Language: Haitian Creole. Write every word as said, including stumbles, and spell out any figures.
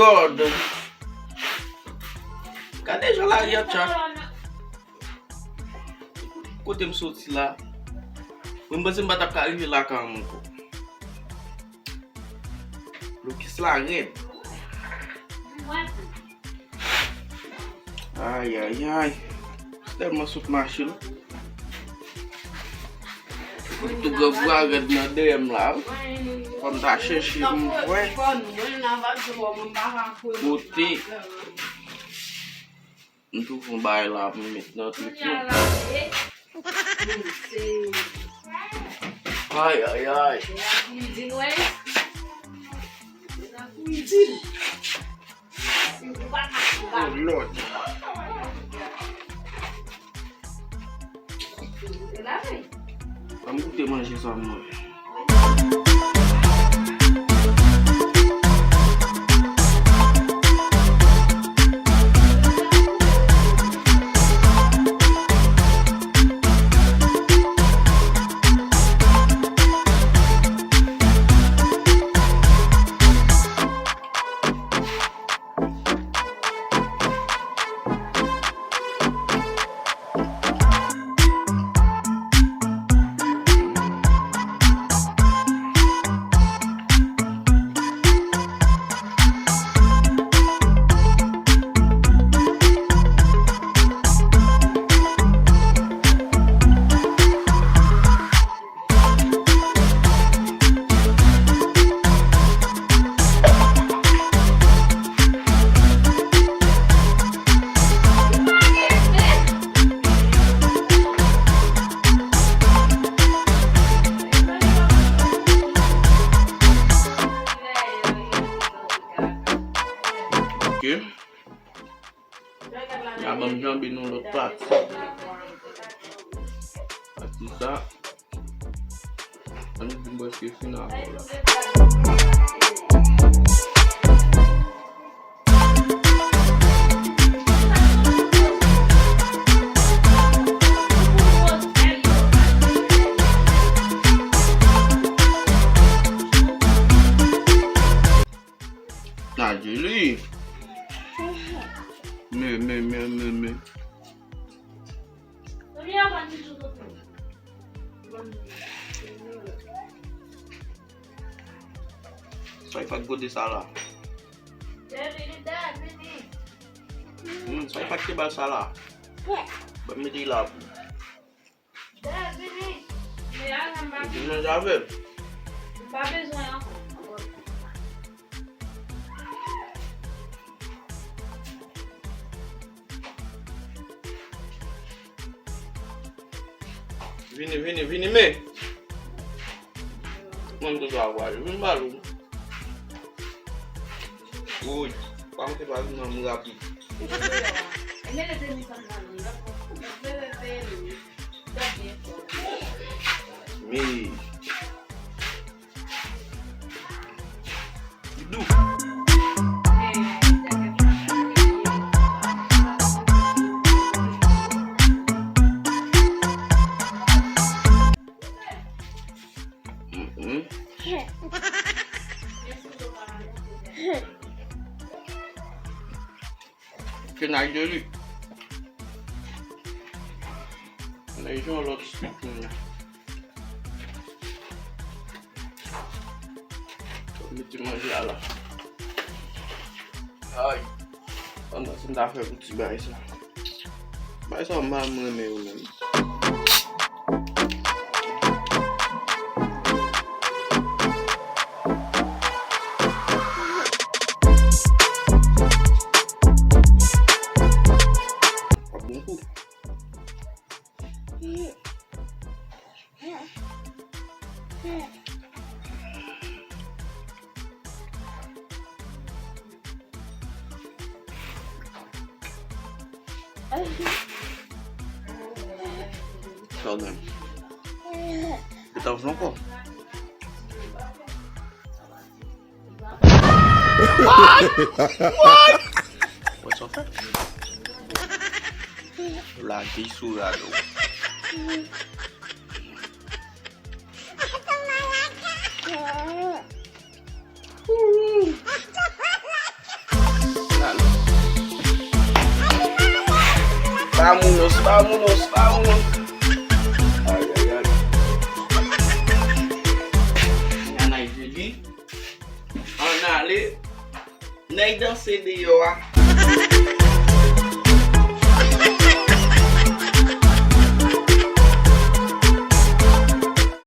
God! Gade jan lari a tchak. Kote m soti la? Mwen panse m pa t ap ka rive lakay mwen ankò. Blokis la rèd. Ay, ay, ay. Tèlman sot mache la. Tou gran bra rèd nan dèyè m la, wi. Fò m ta chèche m wè. Kote. M tou fon bagay la pou m met nan trip mwen. Ay, ay, ay. Oh, Lord. Ban m goute manje sa mwen. Ok. Y a ban m janbe nan lòt pati. Pati sa. Ann di m prèske fin avè w la. Adye li. Men, men, men, men, men. Sa e fè k gode sa la. Hmm, sa e fè k te ba l sa la. Ban m mete l la pou. Ou te manje avè l? M pa bezwen ankò. Vini, vini, vini, men. Mwen, m toujou avwa yo. Vin ba l ou. Woy, pa mete pa vin nan mou rapid. Men. Li dou. Mm-mm. Kenaj de li. Kenaj yon lòt street moun la. Mete manje a la. Ay. Pandan se m ta fè pou ti bagay sa. Bagay sa m pa m renmen yo menm. Ap bon kou. Sa w gen? Ou ta vle ankò? What? What? Wè sa w fè? Lage sou rad ou. Ooh. Vamounos, vamounos, vamounos. Ay, ay, ay. Ann ale. Nèg danse deyò a.